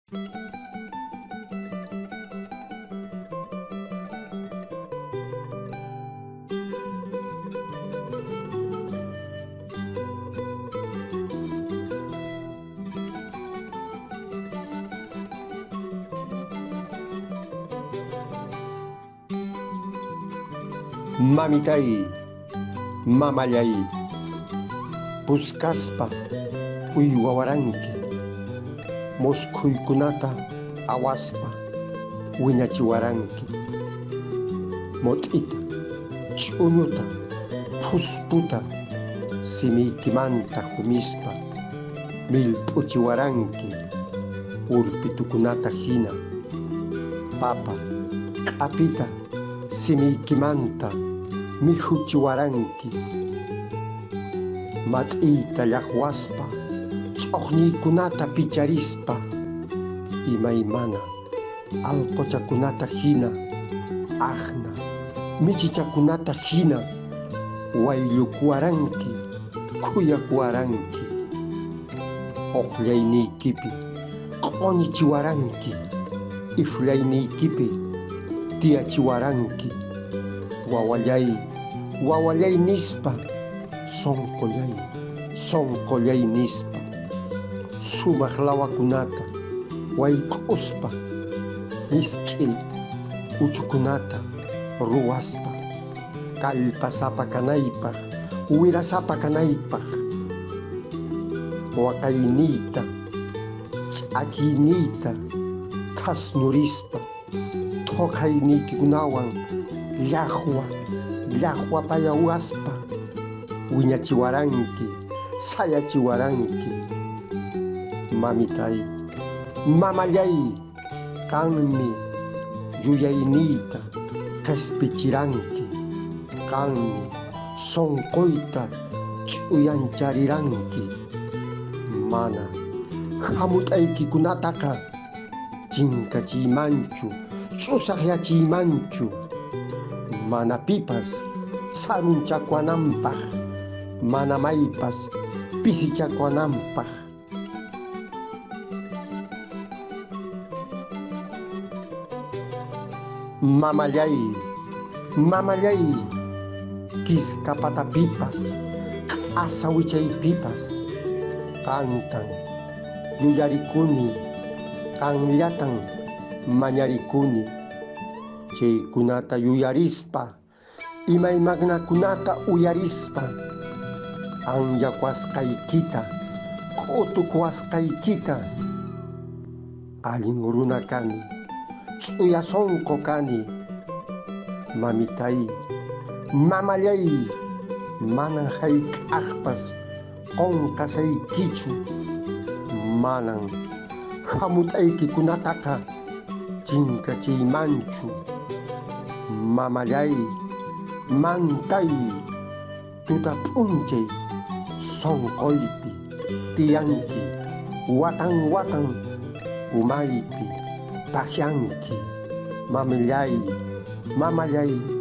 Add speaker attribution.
Speaker 1: Mamitay, mamallay, puskaspa uywawaranki, muskhuykunata awaspa wiñachiwaranki, mot'ita, ch'uñuta, phusputa, simiykimanta humispa, millp'uchiwaranki, urpitukunata hina, papa, q'apita, simiykimanta mikhuchiwaranki, mat'iyta llaqwaspa, ch'uqñiykunata picharispa, imaymana allquchakunata hina, aqna, michichakunata hina, wayllukuwaranki, khuyakuwaranki, uqllayniykipi q'uñichiwaranki, ifllayniykipi tiyachiwaranki, wawallay, wawallay nispa, sunqullay, sunqullay nispa, sumaq lawakunata wayk'uspa, misk'i uchukunata ruwaspa, kallpasapa kanaypaq, wirasapa kanaypaq, waqayniyta, ch'akiyniyta thasnurispa, thuqayniykikunawan llaqwa, llaqwapayawaspa, wiñachiwaranki, sayachiwaranki. Mamitay, mamallay, qanmi yuyayniyta qhispichiranki, qanmi sunquyta ch'uyanchariranki, mana hamut'aykikunataqa chinkachiymanchu, ch'usaqyachiymanchu, mana pipas sarunchakuwananpaq, mana maypas pisichakuwananpaq. Mamallay, mamallay, kiska patapipas, q'asa wichaypipas, qantan yuyarikuni, qanllatan mañarikuni, chaykunata yuyarispa, imaymanakunata uyarispa, anyakuwasqaykita, k'utukuwasqaykita, allin runa kani, ch'uya sunqu kani, mamitay, mamallay, manan hayk'aqpas qunqasaykichu, manan hamut'aykikunataqa chinkachiymanchu, mamallay, mantay, tuta p'unchay sunquypi tiyanki, watan watan umaypi takyanki, mamallay, mamallay.